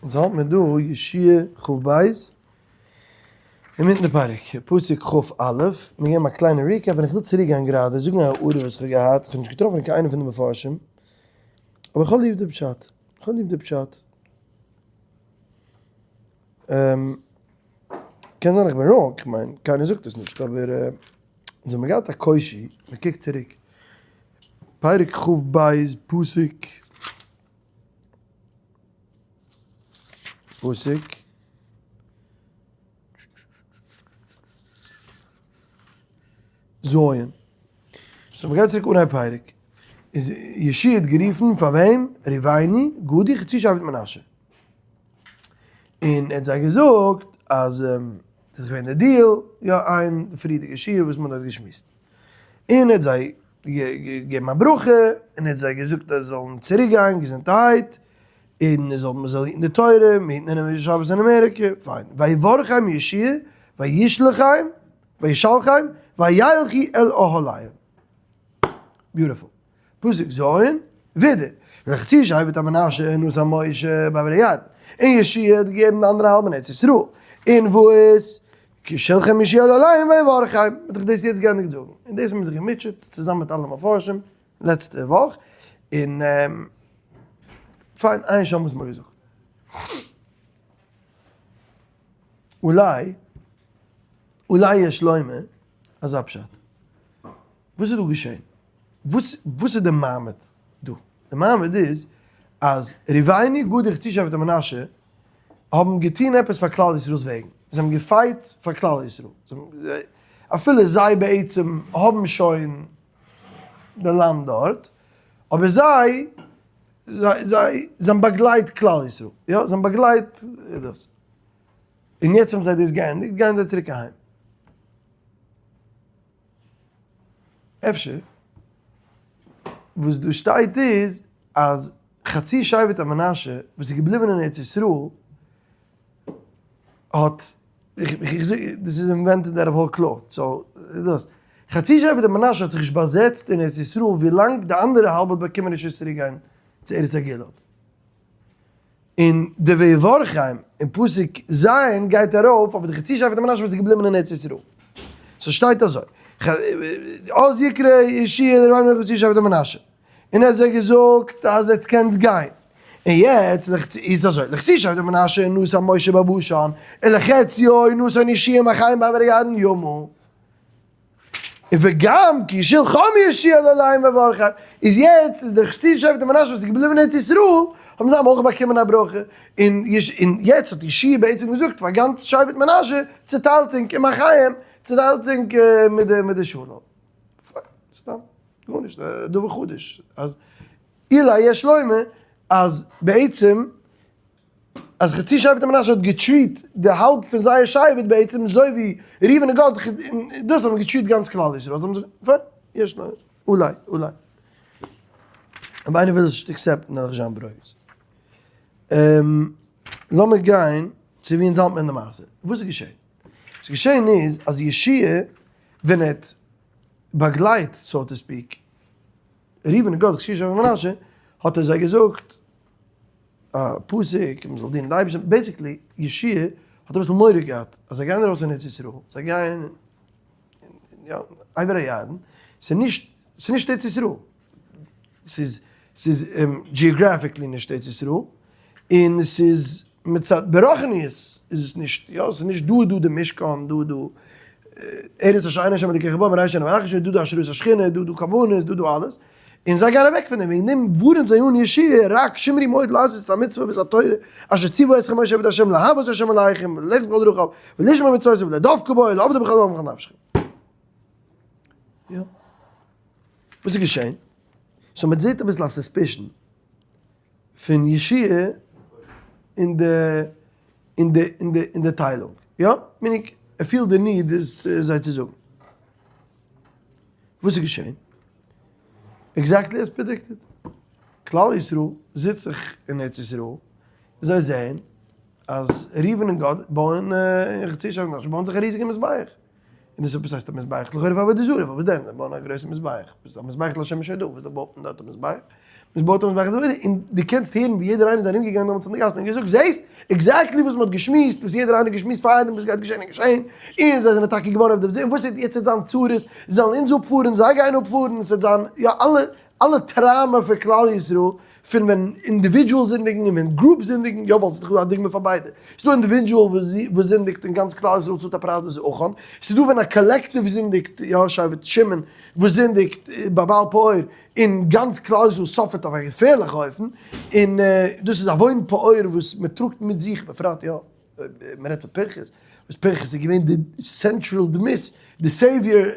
אונז האלט מיר דא יהושע כ"ב, אינמיטן די פרק, פסוק כ"א, מיר געבן א קליינע recap און איך וויל צוריק גיין גראדע זאגן א הערה וואס איך האב געהאט, איך האב נישט געטראפן אין קיין איינע פון די מפרשים, אבער איך האב ליב די פשט, איך האב ליב די פשט. קען זיין איך בין wrong, איך מיין קיינער זאגט עס נישט, אבער אונז האבן געהאט א קושי, מען קוקט צוריק, פרק כ"ב פסוק פסוק ז'. so מ'גייט צוריק אנהייב פרק. איז יהושע האט גערופן פאר וועם? ראובני, גדי, חצי שבט מנשה. און ער האט זיי געזאגט אז ס'איז געווען די deal, יא איין די פריערדיגע שיעור וואס מען האט געשמועסט. און ער האט זיי געגעבן א ברכה, און ער האט זיי געזאגט אז זיי זאלן צוריק גיין געזונטערהייט, און ער זאל מען זאל היטן די תורה, מען היטן און שבת אין אמעריקע, פיין. ויברכם יהושע וישלחם, וישלחם, וילכו אל אהליהם. beautiful. פסוק ז', ווידער, ולחצי שבט המנשה נתן משה בעבר הירדן, און יהושע האט געגעבן די אנדערע האלב אין ארץ ישראל, און וואס? כי שלחם יהושע אל אהליהם ויברכם, מ'האט דאך דאס יעצט געענדיגט זאגן, און דאס האט מען זיך געמוטשעט צוזאמען מיט אלע מפרשים לעצטע וואך, און פיין, עיין שם וואס מ'האט געזאגט. אולי, אולי יש לומר, אזא פשט. וואס איז דא געשען? וואס וואס איז די מעמד דא? די מעמד איז אז ראובני גדי חצי שבט מנשה האבן געטון עפעס פאר כלל ישראל'ס וועגן, זיי האבן גע fight פאר כלל ישראל, אפילו זיי בעצם האבן שוין די לאנד דארט, אבער זיי זיי זיי האבן באגלייט כלל ישראל, יא זיי האבן באגלייט דאס, און יעצט האבן זיי דאס געענדיגט גייען זיי צוריק אהיים. אפשר וואס דא שטייט איז אז חצי שבט המנשה וואס איז געבליבען אין ארץ ישראל האט, דאס איז invented out of whole cloth, so דאס, חצי שבט המנשה האט זיך נישט באזעצט אין ארץ ישראל ווילאנג די אנדערע האלב האט באקומען רשות צוריק גיין צו ארץ הגלעד. און די ויברכם אין פסוק ז' גייט ארויף אויף די חצי שבט מנשה וואס איז געבליבן אין ארץ ישראל. so שטייט אזוי, אז יקרא יהושע לראובני וחצי שבט מנשה, און ער האט זיי געזאגט אז עטס קענטס גיין. און יעצט איז אזוי, לחצי שבט מנשה נתן משה בבשן, ולחציו נתן יהושע עם החיים בעבר הירדן ימה. וגם כי שלחם יהושע אל אהליהם ויברכם, איז יעצט איז די חצי שבט מנשה וואס איז געבליבן אין ארץ ישראל, האבן זיי אויך באקומען א ברכה, און יעצט האט יהושע בעצם געזאגט פאר גאנץ שבט מנשה, צוטיילט ענק עם אחיהם, צוטיילט ענק מיט די שלום. פיין, סתם, גארנישט, דבר חדש, אז אולי יש לומר אז בעצם אז חצי שבט מנשה האט גע treat די האלב פון זייער שבט בעצם אזוי ווי ראובן און גד און דאס האבן גע treat גאנץ כלל ישראל אז זיי האבן זיך יש לומר אולי אולי אויב איינער וויל עס נישט accept ן וועל איך זיין ברוגז. לאמיר גיין צו ווי אונז האלט מיר אין די מעשה. וואס איז געשען? וואס איז געשען איז אז יהושע ווען ער האט באגלייט so to speak ראובן און גד חצי שבט מנשה האט ער זיי געזאגט א פסוק, מען זאל דינען די אייבערשטען, basically יהושע האט אביסל מורא געהאט אז זיי גייען ארויס אין ארץ ישראל, זיי גייען יא עבר הירדן, ס'איז נישט ס'איז נישט ארץ ישראל, ס'איז ס'איז geographically נישט ארץ ישראל, און ס'איז מצד ברוחניות איז עס נישט, יא ס'איז נישט דא איז דא די משכן, דא איז דא ארץ אשר עיני השם אלקיך בה מראשית השנה ועד אחרית דא דא השראת השכינה, דא דא קרבנות, דא דא אלעס. און זיי גייען אוועק פון דעם, וועגן דעם ווארענט זיי אן יהושע, רק שמרו מאוד לעשות את המצוה ואת התורה אשר ציוה אתכם משה עבד ה' לאהבה את ה' אלהיכם וללכת בכל דרכיו ולשמור מצוותיו ולדבקה בו ולעבדו בכל לבבכם ובכל נפשכם. יא. וואס איז געשען? so מען זעט אביסל א suspicion פון יהושע אין די אין די אין די אין די טיילונג. יא? meaning ער פילט די need עס זיי צו זאגן. וואס איז געשען? exactly as predicted. כלל ישראל זיצט זיך אין ארץ ישראל, זיי זעען אז ראובן און גד בויען אין חצי שעה נאך בויען זיך א ריזיגע מזבח. און דאס וואס הייסט א מזבח? לכאורה פאר עבודה זרה, פארוואס דען? זיי בויען א גרויסע מזבח. א מזבח לשם איז שוין דא, וואס בויט מען דארט א מזבח? וואס בויט א מזבח אזוי ווייטער, און דו קענסט הערן ווי יעדער איינער איז ארום געגאנגען דעמאלטס אין די גאסן און געזאגט זעסט exactly וואס מען האט געשמועסט, וואס יעדער איינער האט געשמועסט פארדעם וואס גייט געשען איז געשען, און זיי זענען טאקע געווארן אויף די, און וואס יעצט וועט זיין צרות, זיי זאלן אונז אפפארן, זיי גייען אפפארן, עס וועט זיין, יא אלע אלע trauma פון כלל ישראל, פון ווען individuals זינדיגן און ווען groups זינדיגן, יא ווייל ס'איז דאך דא א דוגמא פאר ביידע, ס'איז דא individual וואס זינדיגט און גאנץ כלל ישראל צאלט א פרייז דאס איז אויך אן, ס'איז דא ווען א collective זינדיגט, יא שבט שמעון וואס זינדיגט ביי בעל פעור און גאנץ כלל ישראל suffer ט אויף א געפערליכע אופן, און דאס איז עוון פעור וואס מען טראגט מיט זיך בפרט יא מען רעדט פון פנחס, וואס פנחס איז געווען די central דמות, די savior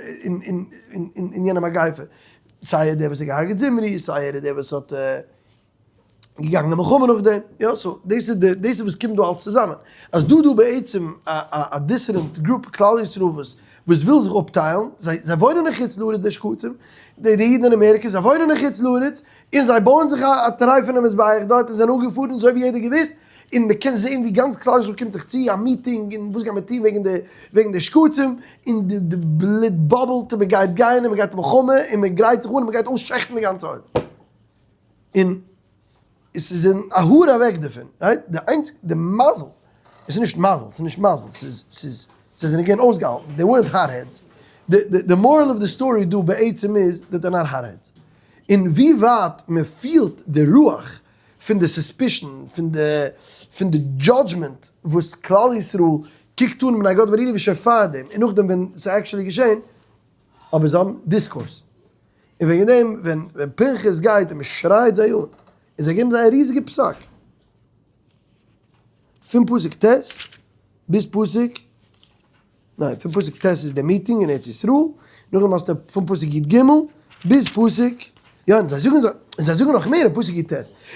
אין יענע מגיפה, סיי ער דער וואס האט געהארגעט זמרי, סיי ער איז דער וואס האט געגאנגען מלחמה נאכדעם, יא so דאס איז די דאס איז וואס קומט דא אלץ צוזאמען, אז דא דא בעצם א א dissident group כלל ישראל וואס וואס וויל זיך אפטיילן, זיי זיי וואוינען אין חוץ לארץ די שקצים, די די אידן אין אמעריקע זיי וואוינען אין חוץ לארץ, און זיי בויען זיך א א טרייפענע מזבח דארט און זענען אפגעפארן אזוי ווי יעדער געוויסט, און מען קען זען ווי גאנץ כלל ישראל קומט זיך צו א מיטינג און וואס גייט מען טון וועגן די וועגן די שקצים, און די די בלוט bubble ט און מען גייט גיין און מען גייט מלחמה און מען גרייט זיך אן און מען גייט אויסשעכטן די גאנצע עולם. און עס איז אין א האר אוועק דערפון, right? די איינציגע, די מזל, עס איז נישט מזל, עס איז נישט מזל, ס'איז, ס'איז, זיי זענען געווען אויסגעהאלטן, they weren't hotheads. די, די, די moral of the story דא בעצם איז that they're not hotheads. און ווי ווייט מען פילט די רוח פון די suspicion, פון די, פון די judgment וואס כלל ישראל קוקט אן בני גד ובני ראובן שוין פארדעם, און נאכדעם ווען ס'איז actually געשען, אבער זיי האבן discourse. און וועגן דעם ווען ווען פנחס גייט און מען שרייט זיי אן, און זיי געבן זיי א ריזיגע פסק, פון פסוק ט' ביז פסוק, ניין, פון פסוק ט' איז די מיטינג אין ארץ ישראל, נאכדעם האסטו פון פסוק י ג ביז פסוק, יא, און זיי זאגן, און זיי זאגן נאך מער אין פסוק י ט,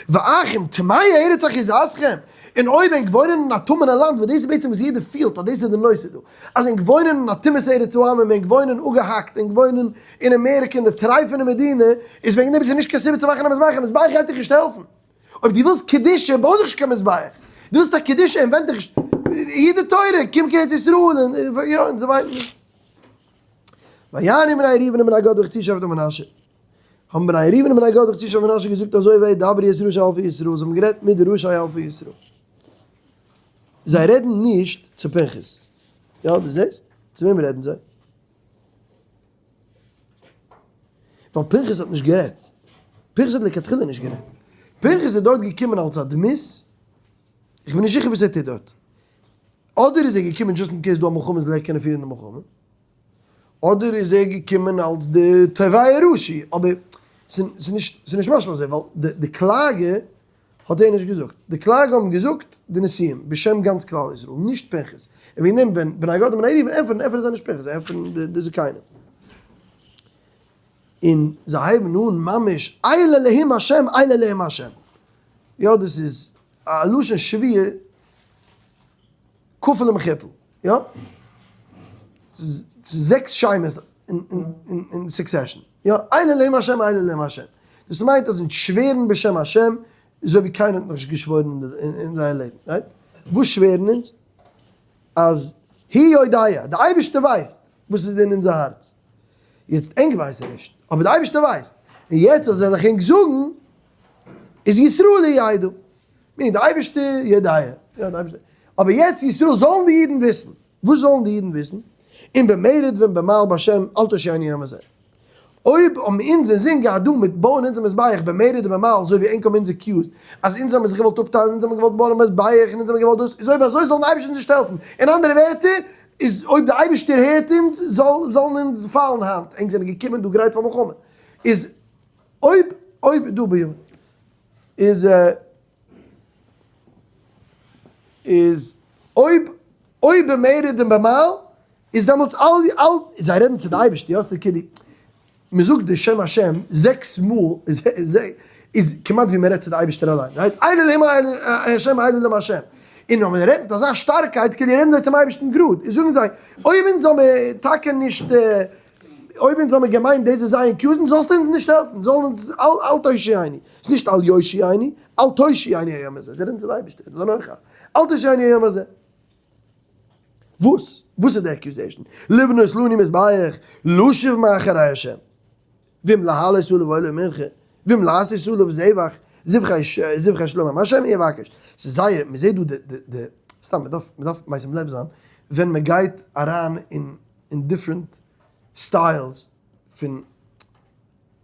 ואכם טמאה ארץ אחוזתכם, און אויב ענק וואוינען אין א טמא'נע לאנד, וואס דאס איז בעצם וואס יעדער פילט אז דאס איז די נושא דא, אז ענק וואוינען אין א טומאת ארץ העמים, ענק וואוינען אפגעהאקט, ענק וואוינען אין אמעריקע אין די טרייפענע מדינה, איז וועגן דעם איז נישט קיין סיבה צו מאכן א מזבח, א מזבח גייט דיך נישט העלפן. אויב דו ווילסט קדושה, בוי דיך נישט קיין מזבח. דו ווילסט א קדושה, און ווענד דיך נישט, היט די תורה, קום קיין ארץ ישראל, און יא, און אזוי ווייטער. ויענו בני ראובן ובני גד וחצי שבט מנשה. האבן בני ראובן ובני גד וחצי שבט מנשה געזאגט אזוי וידברו את ראשי אלפי ישראל, זיי האבן גערעדט מיט די ראשי אלפי ישראל. זיי רעדן נישט צו פנחס. יא, דו זעסט? צו וועם רעדן זיי? ווייל פנחס האט נישט גערעדט. פנחס האט לכתחילה נישט גערעדט. פנחס איז דארט געקומען אלס א דמות, איך בין נישט זיכער וואס ער טוט דארט. אדער איז ער געקומען just in case דא א מלחמה זאל ער קענען פירן די מלחמה, אדער איז ער געקומען אלס די תובע הראשי, אבער ס'איז נישט משמע אזוי, ווייל די קלאגע האט ער נישט געזאגט. די קלאגע האבן געזאגט די נשיאים בשם גאנץ כלל ישראל, נישט פנחס. און וועגן דעם ווען בני גד ובני ראובן ענטפערן, ענטפערן זיי נישט פנחס, זיי ענטפערן די זקנים. און זיי הייבן אן ממש אלה אלהים השם אלה אלהים השם. יא דאס איז א לשון שבועה כפול ומכופל. יא? ס'איז זעקס שמות אין succession. יא, אלה אלהים השם אלה אלהים השם. דאס מיינט אז אונז שווערן בשם השם אזוי ווי קיינער האט נאכנישט געשוואוירן אין זייער לעבן. right? וואס שווערן אונז? אז הוא יודע, די אייבערשטער ווייסט וואס איז אין אונזער הארץ. יעצט ענק ווייסן נישט, אבער די אייבערשטער ווייסט. און יעצט אז זאל איך ענק זאגן, איז ישראל ידעו. meaning די אייבערשטער יודע, יא די אייבערשטער, אבער יעצט ישראל זאלן די אידן וויסן, וואס זאלן די אידן וויסן? אם במרד ואם במעל בהשם אל תושיענו היום הזה. אויב האבן אונז אין זין געהאט דא מיט בויען אונזער מזבח במרד ובמעל אזוי ווי ענק האבן אונז accused אז אונז האבן זיך געוואלט אפטיילן אונז האבן געוואלט בויען א מזבח און אונז האבן געוואלט דאס איז אויב אזוי זאלן די אייבערשטער אונז נישט העלפן. אין אנדערע ווערטער איז אויב די אייבערשטער הערט אונז זאל זאלן אונז פאלן היינט ענק זענען געקומען דא גרייט פאר מלחמה איז אויב אויב דא ביום איז איז אויב אויב במרד און במעל איז דעמאלטס אל אל זיי רעדן צו די אייבערשטער יא ס'איז כאילו מ'זאגט די שם השם זעקס מאל איז איז כמעט ווי מ'רעדט צו די אייבערשטער אליין right אלה אלהים השם אלה אלהים השם און ווען מ'רעדט מיט אזא שטארקייט כאילו רעדן זיי צום אייבערשטן גראד און זאגן זיי אויב אונז האמיר טאקע נישט אויב אונז האמיר געמיינט דאס וואס זיי accuse ן זאלסטו אונז נישט העלפן זאלן אונז אל תושיענו ס'איז נישט אל יושיענו אל תושיענו היום הזה, זיי רעדן צו די אייבערשטער, לנוכח, אל תושיענו היום הזה. וואס? וואס איז די accusation? לבנות לנו מזבח, לשוב מאחרי השם, ואם להעלות עליו עולה ומנחה. ואם לעשות עליו זבח, זבחי זבחי שלמים, השם יבקש. ס'איז זייער, מ'זעט דא די די די, סתם מ'דארף מ'דארף משים לב זיין, ווען מ'גייט אריין אין אין different styles פון,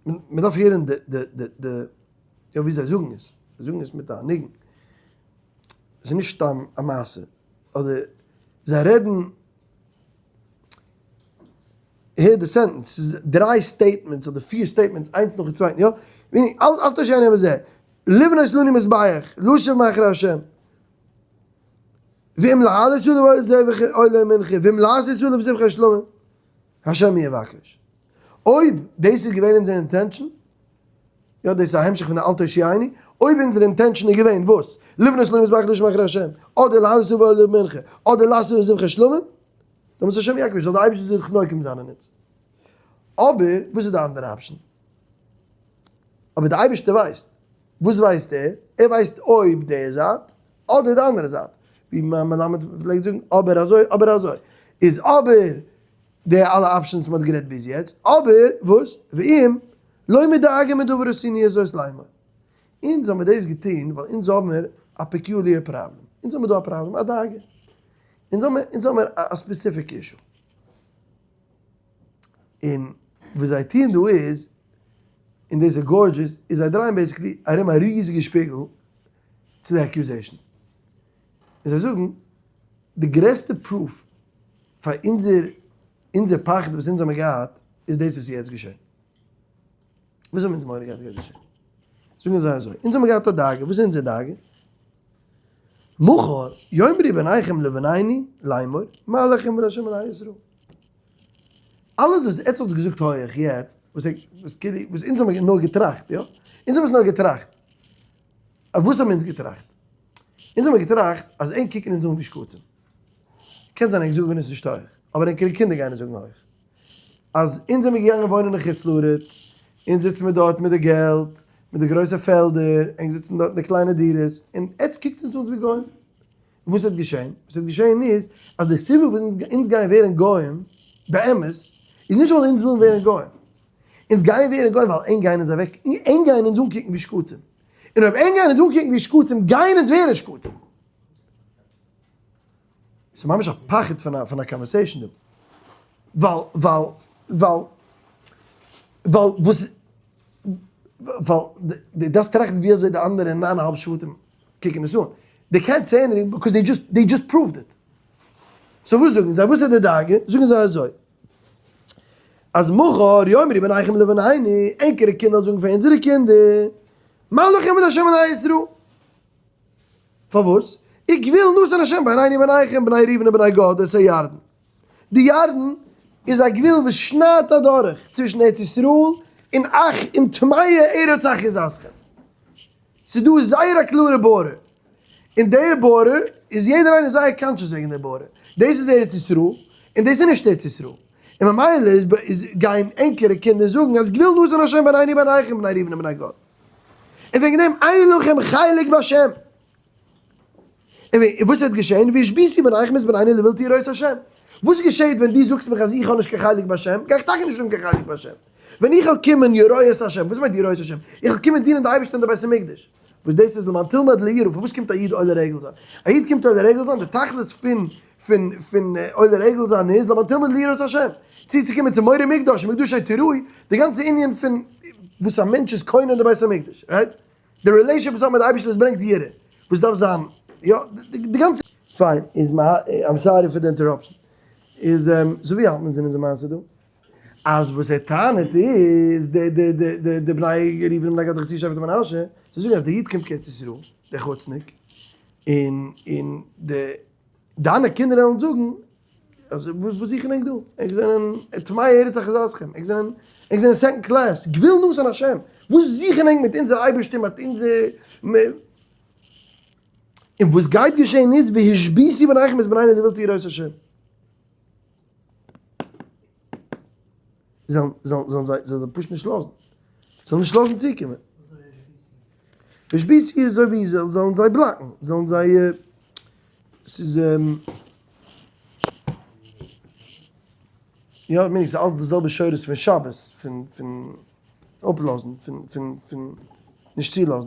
מ'דארף הערן די די די די, יא ווי זיי זאגן עס, זיי זאגן עס מיט א ניגון, ס'איז נישט סתם א מעשה, אדער זיי רעדן. הער די sentence, ס'איז דריי statements אדער פיר statements איינס נאכן צווייטן, יא? והנה, אל תושיעני בזה, לבנות לנו מזבח, לשוב מאחרי השם, ואם להעלות עליו זבח עולה ומנחה, ואם לעשות עליו זבחי שלמים, השם יבקש. אויב דאס איז געווען אונזער intention, יא דאס איז א המשך פון די אל תושיעני, אויב אונזער intention איז געווען וואס? לבנות לנו מזבח לשוב מאחרי השם, אדער להעלות עליו עולה ומנחה, אדער לעשות עליו זבחי שלמים, דעמאלטס השם יבקש, זאל דער אייבערשטער זיך נוקם זיין אין אונז. אבער וואס איז די אנדערע option? אבער דער אייבערשטער ווייסט. וואס ווייסט ער? ער ווייסט אויב די זייט אדער די אנדערע זייט. ווי מיין מלמד פלעגט זאגן, אבער אזוי אבער אזוי. איז אבער די אלע options מען האט גערעדט ביז יעצט, אבער וואס? ואם לא מדאגה מדבר עשינו זאת לאמור. אונז האמיר דאס געטון ווייל אונז האמיר א peculiar problem. אונז האמיר דא א פראבלעם, א דאגה. אונז האמיר אונז האמיר א specific issue. און וואס זיי טוען דא איז, און דאס איז gorgeous, איז זיי דרייען basically ארום א ריזיגע שפיגל צו די accusation. און זיי זאגן, די גרעסטע proof פאר אונזער אונזער פחד וואס אונז האמיר געהאט, איז דאס וואס איז יעצט געשען. וואס האבן אונז מורא געהאט גייט געשען? זאגן זיי אזוי, אונז האמיר געהאט א דאגה, וואס איז אונזער דאגה? מחר יאמרו בניכם לבנינו לאמור, מה לכם ולה' אלהי ישראל. אלעס וואס עטס האטס געזאגט הויעך יעצט, וואס כאילו, וואס אונז האמיר נאר געטראכט, יא? אונז האמיר עס נאר געטראכט. וואס האבן אונז געטראכט? אונז האמיר געטראכט אז ענק קוקן אונז אן ווי שקצים. קען זיין ענק זאגן עס נישט הויעך, אבער ענקערע קינדער גייען עס זאגן הויעך. אז אונז זעמיר געגאנגען וואוינען אין חוץ לארץ, אונז זיצן מיר דארט מיט די געלט, מיט די גרויסע פעלדער, ענק זיצן דארט אין די קליינע דירות, און עטס קוקטס אונז אן ווי גוים. וואס וועט געשען? וואס וועט געשען איז, אז די סיבה וואס אונז גייען ווערן גוים, באמת, איז נישט ווייל אונז ווילן ווערן גוים. אונז גייען ווערן גוים ווייל ענק גייען אונז אוועק, ענק גייען אונז אנקוקן ווי שקצים. און אויב ענק גייען אונז אנקוקן ווי שקצים, גייען אונז ווערן שקצים. ס'איז ממש א פחד פון א פון א conversation דא. ווייל ווייל ווייל ווייל וואס ווייל די דארפסט טראכטן ווי אזוי די אנדערע ניין אהאלב שבטים קוקן עס אן. they can't say anything because they just they just proved it. so וואס זאגן זיי? וואס איז די דאגה? זאגן זיי אזוי. אז מחר יאמרו בניכם לבנינו, ענקערע קינדער זאגן פאר אונזערע קינדער, מה לכם ולה' אלהי ישראל? פארוואס? וגבול נתן השם בינינו וביניכם בני ראובן ובני גד את הירדן. די ירדן איז א גבול וואס שניידט אדורך צווישן ארץ ישראל און אך און טמאה ארץ אחוזתכם. ס'איז דא זייער א קלארע border, און די border איז יעדער איינער זייער conscious וועגן די border. דאס איז ארץ ישראל און דאס איז נישט ארץ ישראל. און ממילא איז גייען ענקערע קינדער זאגן אז גבול נתן השם בינינו וביניכם בני ראובן ובני גד. און וועגן דעם אין לכם חלק בהשם. און וואס וועט געשען? והשביתו בניכם את בנינו לבלתי יראות השם. וואס געשעט ווען דו זאגסט מיך אז איך האב נישט קיין חלק בהשם? גיי איך טאקע נישט האבן קיין חלק בהשם. ווען איך וועל קומען יראות השם, וואס מיינט יראות השם? איך וועל קומען דינען די אייבערשטער אין די בית המקדש. וואס דאס איז למען תלמד ליראה, פארוואס קומט א איד עולה רגל זיין? א איד קומט עולה רגל זיין, די תכלית פון פון פון עולה רגל זיין איז למען תלמד ליראת השם, צו צו קומען צו מורא מקדש ומקדשי תיראו, די גאנצע ענין פון וואס א מענטש איז קונה אין די בית המקדש, right? די relationship וואס האט מיט די אייבערשטער וואס ברענגט יראה, וואס דארף זיין, יא, די גאנצע. פיין, איז מ ה, I'm sorry פאר די interruption. איז, so ווי האלט מען אונז אין אונזער מעשה דא? אז וואס ער טענה'ט איז, די די די די די בני ראובן ובני גד וחצי שבט מנשה, זיי זאגן אז די איד קומט קיין ארץ ישראל, דער חוצניק, און און די דיינע קינדער וועלן זאגן, אז וואס זוכן ענק דא? ענק זענען טמאי ארץ אחוזתכם, ענק זענען ענק זענען second class, גבול נתן השם, וואס זוכן ענק מיט אונזער אייבערשטער מיט אונזער און וואס גייט געשען איז והשביתו בניכם את בנינו לבלתי יראות השם. זאלן זאלן זאלן זיי זאלן זיי פשוט נישט לאזן. זאלן נישט לאזן צוקומען. והשביתו איז אזוי ווי זאלן זיי בלאקן, זאלן זיי ס'איז יא, מיין איך ס'איז אלץ די זעלבע שורש פון שבת, פון פון. אפלאזן, פון פון פון נישט צולאזן,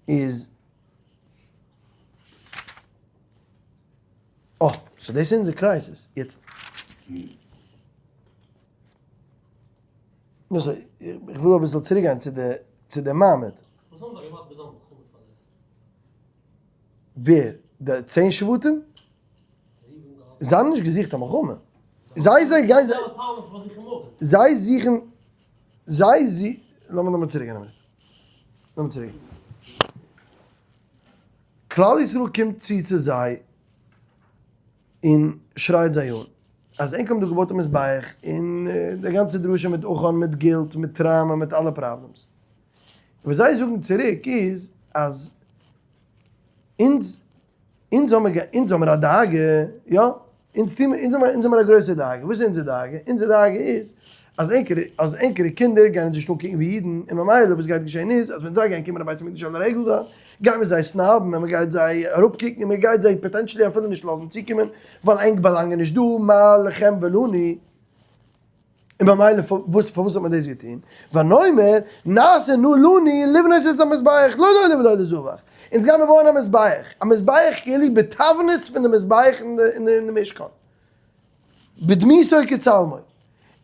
איז אה, so דאס איז אונזער crisis, יעצט נו so איך וויל אביסל צוריק גיין צו די צו די מעמד. וואס האבן זיי געמאכט ביז היינט מלחמה פאר דאס? ווער? די צען שבטים? זיי האבן נישט געזוכט א מלחמה. זיי זיי גייען זיי זיי זוכן זיי זי לאמיר לאמיר צוריק גיין א מינוט. לאמיר צוריק גיין. כלל ישראל קומט צו צו זיי און שרייט זיי אן אז ענק האבן דא געבויט א מזבח און די גאנצע דרשה מיט עכן מיט guilt מיט trauma מיט אלע problems. וואס זיי זאגן צוריק איז אז אונז אונז האמיר אונז האמיר א דאגה, יא, אונז טוהן מיר, אונז האמיר אונז האמיר א גרויסע דאגה, וואס איז אונזער דאגה? אונזער דאגה איז אז ענקערע אז ענקערע קינדער גייען אונז נישט אנקוקן ווי אידן, און ממילא וואס גייט געשען איז אז ווען זיי גייען קומען אין בית המקדש עולה רגל זיין, גייען מיר זיי snub ן און מען גייט זיי אראפקוקן און מען גייט זיי potentially אפילו נישט לאזן צוקומען, ווייל ענק באלאנגען נישט דא, מה לכם ולנו. און במילא פארוואס פארוואס האט מען דאס געטון? ונאמר נעשה נא לנו לבנות את המזבח לא לעולה ולא לזבח, אונז גיימער בויען א מזבח, א מזבח כאילו בתבנית פון די מזבח אין די משכן, בדמותו כצלמו,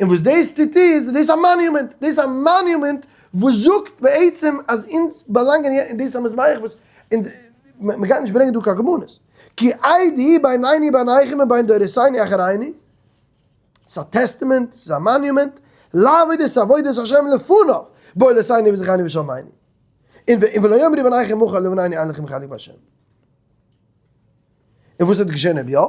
און וואס דאס טוט איז, דאס איז א monument, דאס איז א monument וואס זאגט בעצם אז אונז באלאנגען און דאס איז א מזבח וואס אונז, מען גייט נישט ברענגען דא קיין קרבנות, כי עד הוא בינינו וביניכם ובין דורותינו אחרינו. ס'איז א testament, ס'איז א monument, לעבוד את עבודת השם לפניו, בעולותינו ובזכרנו ובשלמינו. און ולא יאמרו בניכם מחר לבנינו אין לכם חלק בהשם. און וואס וועט געשען אויב יא?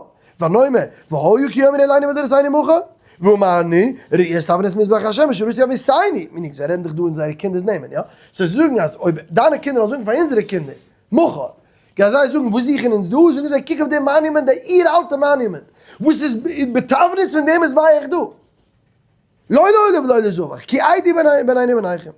ונאמר, והיה כי יאמרו אלינו ולדורותינו מחר, ואמרנו, ראו את תבנית מזבח השם אשר עשו אבותינו, meaning זיי רעדן דאך דא אין זייערע קינדער'ס נעמען, יא? זיי זאגן אז אויב דיינע קינדער זאלן זאגן פאר אונזערע קינדער, מחר, גייען זיי זאגן וואס זוכן אונז דא? זאגן זיי קוק אויף די monument, די אור אלטע monument, וואס איז בתבנית פון דעם מזבח דא. לא לעולה ולא לזבח, כי עד הוא בינינו וביניכם.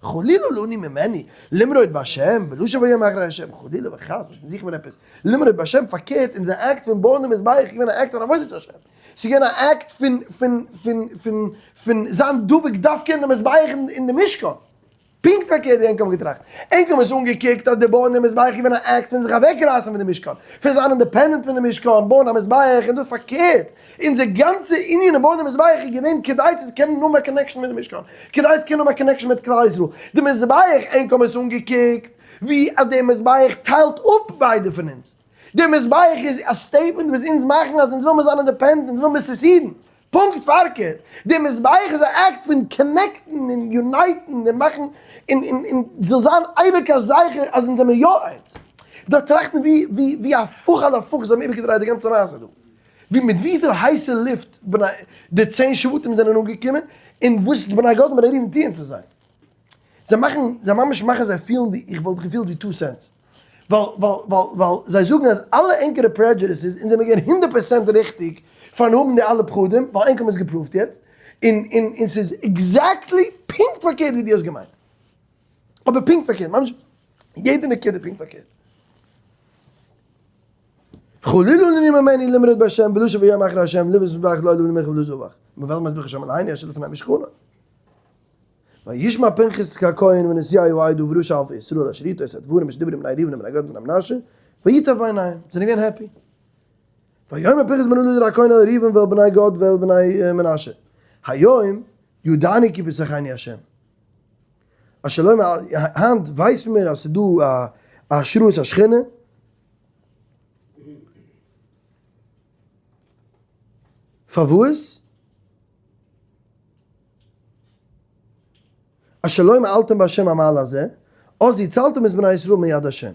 חלילה לנו ממנו, למרוד בהשם, ולשוב היום אחרי השם, חלילה וחס, וואס זוכן מיר עפעס? למרוד בהשם, פארקערט, אונזער אקט פון בויען די מזבח איז געווען א אקט פון עבודת השם. ס'איז געווען א אקט פון פון פון פון פון זיין דבוק דווקא אין די מזבח אין די משכן. פונקט פארקערט ווי ענק האבן געטראכט. ענק האבן עס אנגעקוקט אז די בויען די מזבח איז געווען א אקט פון זיך אוועקרייסן פון די משכן, פון זיין independent פון די משכן, בויען א מזבח און דאס פארקערט. אונזער גאנצע ענין אין בויען די מזבח איז געווען כדי צו קענען האבן א connection מיט די משכן, כדי צו קענען האבן א connection מיט כלל ישראל. די מזבח, ענק האבן עס אנגעקוקט ווי אז די מזבח טיילט אפ ביידע פון אונז. די מזבח איז א statement וואס אונז מאכן אז אונז וויל מיר זיין independent, אונז וויל מיר secede ן. פונקט פארקערט, די מזבח איז א אקט פון connect ן און unite ן און מאכן און און און זאל זיין אייביג א זכר אז אונז זעמיר יא איינס. דארף טראכטן ווי ווי ווי הפוך על הפוך זיי האבן איבערגעדרייט די גאנצע מעשה דא. ווי מיט וויפיל הייסע לופט בני די צען שבטים זענען אנגעקומען און וואס בני גד און בני ראובן טוען צו זיי. זיי מאכן, זיי ממש מאכן זיי פילן ווי, איך וואלט געפילט ווי two cents. ווייל, ווייל, ווייל, ווייל זיי זאגן אז אלע ענקערע prejudices, אונז זעמיר געווען הונדערט פערסענט ריכטיג פארן האבן די אלע פחדים, ווייל ענק האבן עס גע prove ט יעצט, און, און, און ס'איז exactly פונקט פארקערט ווי דו האסט געמיינט. אבער פונקט פארקערט, ממש יעדע נקודה פונקט פארקערט. חלילה לנו ממנו למרוד בהשם ולשוב היום אחרי השם לבנות מזבח לא עולה ולא מנחה ולא זבח. מ'וועל מזבח השם עלינו אשר לפני משכנו. וישמע פנחס הכהן ונשיאי העדה וראשי אלפי ישראל אשר איתו את הדברים אשר דברו בני ראובן ובני גד ובני מנשה, וייטב בעיניהם, זענען געווען happy. ויאמר פנחס בן אלעזר הכהן אל ראובן ואל בני גד ואל בני מנשה, היום ידענו כי בתוכנו השם. אשר לא מעל, היינט ווייסן מיר אז ס'איז דא א השראת השכינה, פארוואס? אשר לא מעלתם בהשם המעל הזה, אז הצלתם את בני ישראל מיד השם.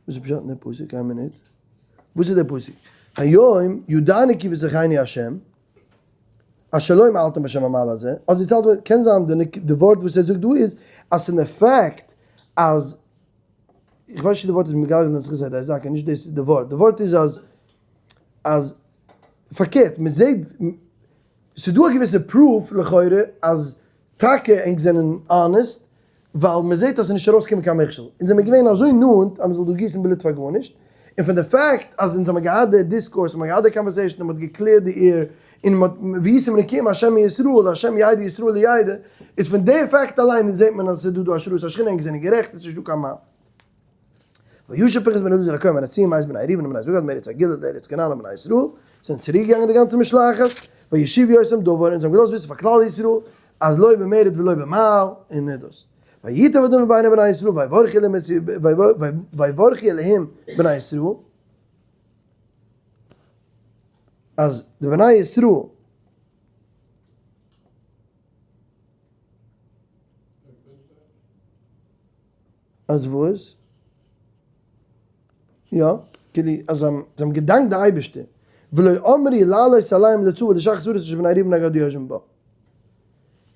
וואס איז פשט אין די פסוק? איין מינוט. וואס איז די פסוק? היום ידענו כי בתוכנו השם, אשר לא מעלתם בהשם המעל הזה, אז הצלתם, קען זיין די ווארט וואס ער זאגט דא איז, אז ס'איז אין עפעקט אז איך ווייס נישט צו די ווארט איז מגלגל לזכות על ידי זכאי, נישט דאס איז די ווארט, די ווארט איז אז אז פארקערט מען זעט ס'איז דא א געוויסע proof לכאורה אז טאקע ענק זענען honest ווייל מען זעט אז ס'איז נישט ארויסגעקומען קיין מכשול, אונז זעמיר געווען אזוי נאנט אז מען זאל דא גיסן בלוט פאר גארנישט, און פון די fact אז אונז האבן געהאט די discourse, מ'האט געהאט די conversation און מ'האט גע clear ט די air, און מ'האט והייתם נקיים השם מישראל, השם ידע ישראל ידע, איז פון די fact אליין זעט מען אז עס איז דא דא השראת השכינה, ענק זענען גערעכט, עס איז נישט דא קיין מעלה. וישב פנחס בן אלעזר הכהן והנשיאים מאת בני ראובן ובני גד מארץ הגלעד לארץ כנען לבני ישראל, זענען צוריק געגאנגען די גאנצע משלחת, וישיבו אותם דבר, און זיי האבן געלאזט וויסן פאר כלל ישראל אז לא במרד ולא במעל, און דאס. וייטב הדבר בעיני בני ישראל ויברכו אלהים בני ישראל, אז די בני ישראל אז וואס? יא, כאילו אז זיי האבן געדאנקט די אייבערשטער, ולא אמרו לעלות עליהם לצבא לשחת ארץ אשר בני ראובן ובני גד יושבים בה.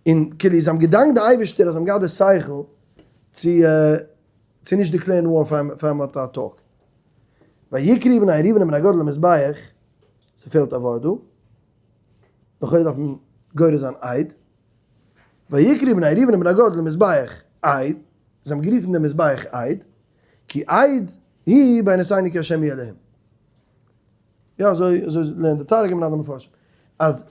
און כאילו זיי האבן געדאנקט די אייבערשטער אז זיי האבן געהאט די שכל צו צו נישט declare ן war פאר מען האט א talk. ויקראו בני ראובן ובני גד למזבח, ס'פעלט א ווארט דא, לכאורה דארף מען גורס זיין עד. ויקראו בני ראובן ובני גד למזבח עד, זיי האבן גערופן דעם מזבח עד, כי עד הוא בינותינו כי השם הוא אלהים. יא אזוי אזוי לערנט די תרגום און אנדערע מפרשים. אז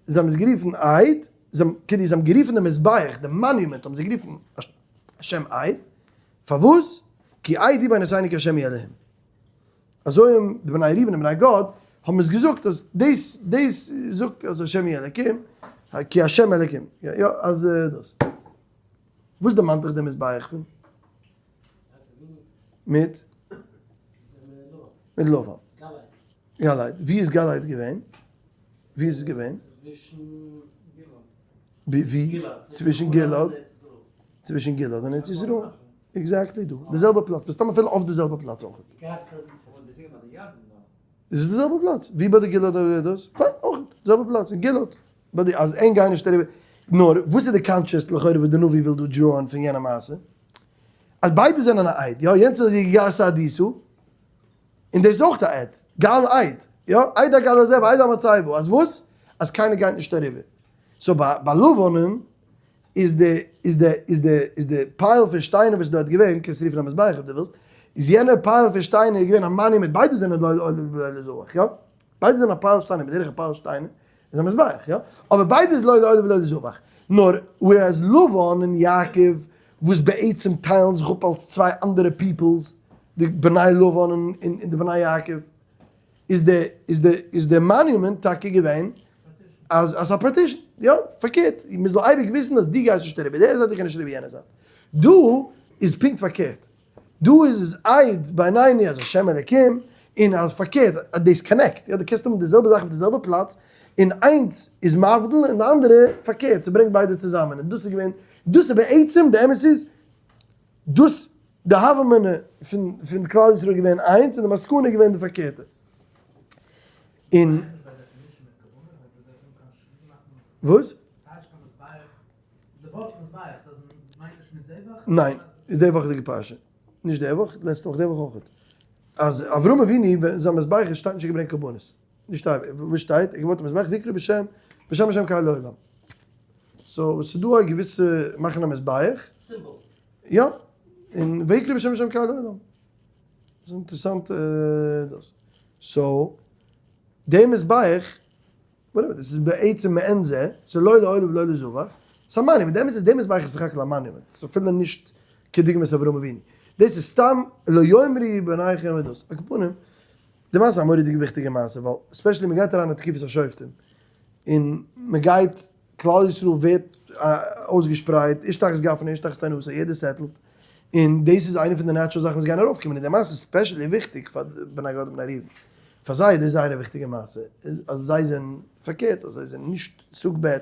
זיי האבן עס גערופן עד, זיי האבן כאילו זיי האבן גערופן דעם מזבח, דעם monument האבן זיי גערופן השם עד, פארוואס? כי עד הוא בינותינו כי השם הוא אלהים. אזוי האבן די בני ראובן און בני גד האבן עס געזאגט אז דאס דאס זאגט אז השם הוא אלקים, כי השם אלקים, יא אז דאס. וואס דערמאנט דיך די מזבח פון? מיט? מיט לבן. גלעד. ווי איז גלעד געווען? ווי איז עס געווען? ווי? צווישן גלעד. צווישן גלעד און ארץ ישראל. exactly דא. די זעלבע פלאץ. מסתם אפילו אויף די זעלבע פלאץ אויך. איז עס די זעלבע פלאץ. ווי ביי די גלעד אדער דאס? פיין, אויך. די זעלבע פלאץ אין גלעד. ביי די אז ענק גייען נישט אריבער. נאר וואס איז די contrast לכאורה וואס די נביא וויל דא draw ען פון יענע מעשה? אז ביידע זענען א עד. יא, יענץ איז די גרסא עדיתא. און דאס איז אויך א עד. גל עד. יא, עד הגל הזה ועד המצבה. אז וואס? אז קיינער גייט נישט אריבער. so ביי לבנ'ן איז די איז די איז די איז די pile פון שטיינער וואס איז דארט געווען, קענסט רופן א מזבח אויב דו ווילסט, איז יענער pile פון שטיינער געווען א monument, ביידע זענען לא לעולה ולא לזבח, יא? ביידע זענען א pile שטיינער, בדרך א pile שטיינער איז א מזבח, יא? אבער ביידע איז לא לעולה ולא לזבח. נאר whereas לבן און יעקב וואס בעצם טיילן זיך אפ אלס צוויי אנדערע peoples, די בני לבן און די בני יעקב, איז די איז די איז די monument טאקע געווען אז אז א partition, יא, פארקערט, מען זאל אייביג וויסן אז דו גייסט נישט אריבער די זייט איך גיי נישט אריבער יענע זייט. דא איז פונקט פארקערט, דא איז עס עד בינינו אז השם אלקים, און אז פארקערט אז דאס connect, יא דו קענסט האבן די זעלבע זאך אויף די זעלבע פלאץ, און איינס איז מבדיל און די אנדערע פארקערט, ס'ברענגט ביידע צוזאמען, און דאס איז געווען, דאס איז בעצם, די אמת איז, דאס די הוה אמינא פון פון כלל ישראל איז געווען איינס און די מסקנא איז געווען די פארקערטע. און. וואס? ניין, איז די וואכעדיגע פרשה. נישט די וואך, לעצטע וואך, די וואך אויכעט. אז אברהם אבינו ווען זיין מזבח איז שטייט נישט געברענגט קרבנות. נישט שטייט, וואס שטייט? ער געבויט א מזבח ויקרא בשם בשם השם קל עולם. so ס'איז דא א געוויסע מאכן א מזבח. symbol. יא, און ויקרא בשם השם קל עולם. ס'איז אינטערעסאנט דאס. so, די מזבח, whatever, דאס איז בעצם מעין זה, ס'איז לא לעולה ולא לזבח, ס'איז א monument, די אמת איז די מזבח איז סך הכל א monument, ס'איז אפילו נישט כדוגמת אברהם אבינו. דאס איז סתם לא יאמרו בניכם ודאס. על כל פנים, די מעשה איז א מורא'דיגע וויכטיגע מעשה, ווייל especially מ'גייט אריין אין תקופת השופטים, און מ'גייט, כלל ישראל ווערט אויסגעשפרייט, איש תחת גפנו איש תחת תאנתו, יעדער settle ט, און דאס איז איינע פון די natural זאכן וואס גייען ארויפקומען, און די מעשה איז especially וויכטיג פאר בני גד ובני ראובן, פאר זיי איז דאס זייער א וויכטיגע מעשה, אז זיי זענען פארקערט, אז זיי זענען נישט סוג ב',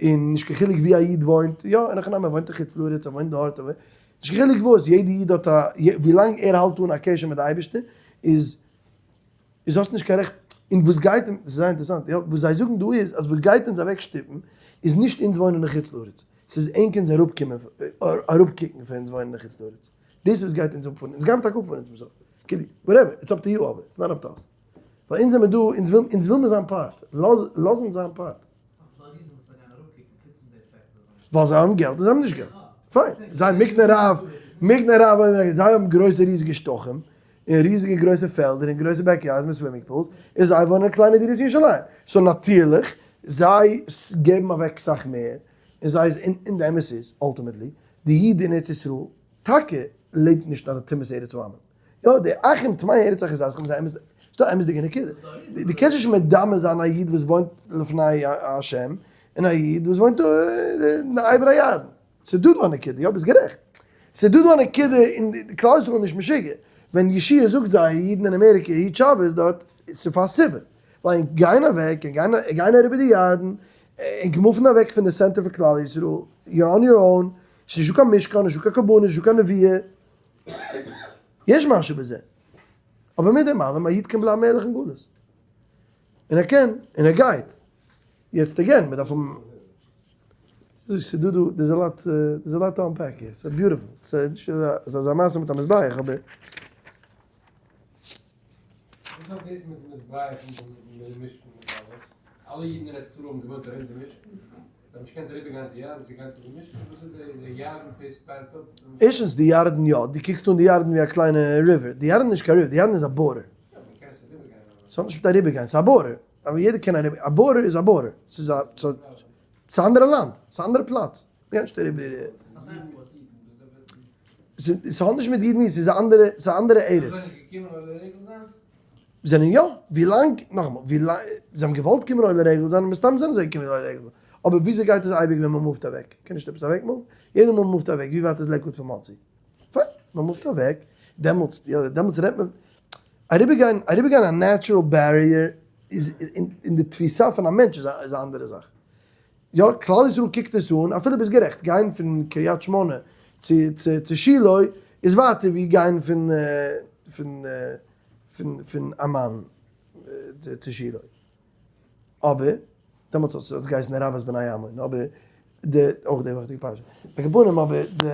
און נישט קיין חילוק ווי א איד וואוינט, יא, אין הכי נמי, ער וואוינט אין חוץ לארץ, ער וואוינט דארט, ער וואוינט, נישט קיין חילוק וואס, יעדע איד האט א, ווילאנג ער האלט אן א קשר מיט די אייבערשטער, איז איז האסט נישט קיין רעכט, און וואס גייט, ס'איז זייער אינטערעסאנט, יא, וואס זיי זאגן דא איז, אז וואס גייט אונז אוועקשטופן, איז נישט אונז וואוינען אין חוץ לארץ, ס'איז ענק אונז אראפקומען, אראפקוקן פון אונז וואוינען אין חוץ לארץ, דאס איז וואס גייט אונז אפפארן, אונז גיימער טאקע אפפארן צום סוף, כאילו, whatever, it's up to you אבער, it's not up to us, ווייל אונז זעמער דא, אונז וויל, אונז וויל מיר זיין part, לאז, לאז אונז זיין part. ווייל זיי האבן געלט און זיי האבן נישט געלט. פיין, זיי מקנה רב, מקנה רב, זיי האבן גרויסע ריזיגע שטחים. אין ריזיגע גרויסע פעלדער און גרויסע backyards מיט swimming pools, און זיי וואוינען אין קליינע דירות אין ירושלים. so נאטירליך, זיי געבן אוועק סאך מער, און זיי איז, און די אמת איז, ultimately, די איד אין ארץ ישראל טאקע לעבט נישט אט די טומאת ארץ העמים. יא, די אחים טמאי ארץ אחוזתכם איז א אמת, ס'איז דא א אמת'דיגע נקודה. דו קענסט נישט מדמה זיין א איד וואס וואוינט לפני השם, און א איד וואס וואוינט אין עבר הירדן. ס'איז דא דא א נקודה, יא ביסט גערעכט. ס'איז דא דא א נקודה און כלל ישראל איז נישט משוגע. ווען ישעי' זאגט זיי אידן אין אמעריקע היט שבת דארט, ס'איז פאר א סיבה. ווייל ענק גייען אוועק, ענק גייען גייען אריבער די ירדן, ענק move ן אוועק פון די center פון כלל ישראל, you're on your own, ס'איז נישטא קיין משכן, נישטא קיין קרבנות, נישטא קיין נביאה. יש משהו בזה. אבער מיט דעם אלעם, א איד קען בלייבן ערליך אין גלות. און ער קען, און ער גייט. יעצט again, מען דארף האבן, ס'איז דא דא, there's a lot, there's a lot to unpack here, ס'איז beautiful, ס'איז נישט אזא מעשה מיט א מזבח, אבער. וואס האט דאס מיט מזבח און מיט די משכן מיט אלעס? אלע אידן אין ארץ ישראל האבן געוואוינט ארום די משכן? זיי האבן נישט געקענט אריבער גיין די ירדן צו גיין צו די משכן? וואס איז די ירדן דאס טיילט אפ? ערשטנס די ירדן יא, דו קוקסט אן די ירדן ווי א קליינע river, די ירדן איז נישט קיין river, די ירדן איז א border. יא, מען קען עס אריבער גיין אבער. ס'האט נישט מיט אריבער גיין, ס'איז א border. אבער יעדער קען אריבער, א border איז א border, ס'איז א, ס'איז א אנדערע לאנד, ס'איז א אנדערע פלאץ, מ'גייט נישט אריבער. ס'האט נישט מיט אידן, ס'איז א אנדערע, ס'איז א אנדערע ארץ. זענען יא, ווילאנג, נאכאמאל, ווילאנג, זיי האבן געוואלט קומען עולה רגל זיין, מסתם זענען זיי געקומען עולה רגל זיין, אבער וויאזוי גייט עס אייביג ווען מ'מופט אוועק? קען נישט עפעס אוועק move ן? יעדע מאל מ'מופט אוועק, ווי ווייט איז לעיקוואד פון מאנסי? פיין, מען move ט אוועק, דעמאלטס, יא, דעמאלטס רעדט מען, אריבערגיין, אריבערגיין א natural barrier איז, אין די תפיסה פון א מענטש איז א, איז א אנדערע זאך. יא, כלל ישראל קוקט עס אן, אפילו ביסט גערעכט, גיין פון קריית שמונה צו, צו, צו שילה איז ווייטער ווי גיין פון, פון, פון, פון עמאן צו שילה. אבער, דעמאלטס האט עס געהייסן רבת בני עמון, אבער די, אויך די וואכעדיגע פרשה. על כל פנים אבער די,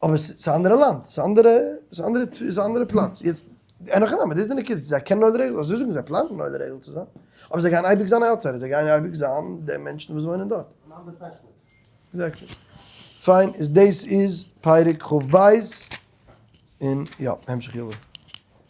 אבער ס'איז א אנדערע לאנד, ס'איז אנדערע, ס'איז אנדערע, ס'איז א אנדערע פלאץ. יעצט, אין הכי נמי, דאס איז די נקודה, זיי קענען עולה רגל, אזוי זאגן זיי פלאנען עולה רגל צו זיין, אבער זיי גייען אייביג זיין outsiders, זיי גייען אייביג זיין די מענטשן וואס וואוינען דארט. אן אנדערע passport. Exactly. פיין, איז דאס איז פרק כ"ב, און יא, המשך יבוא.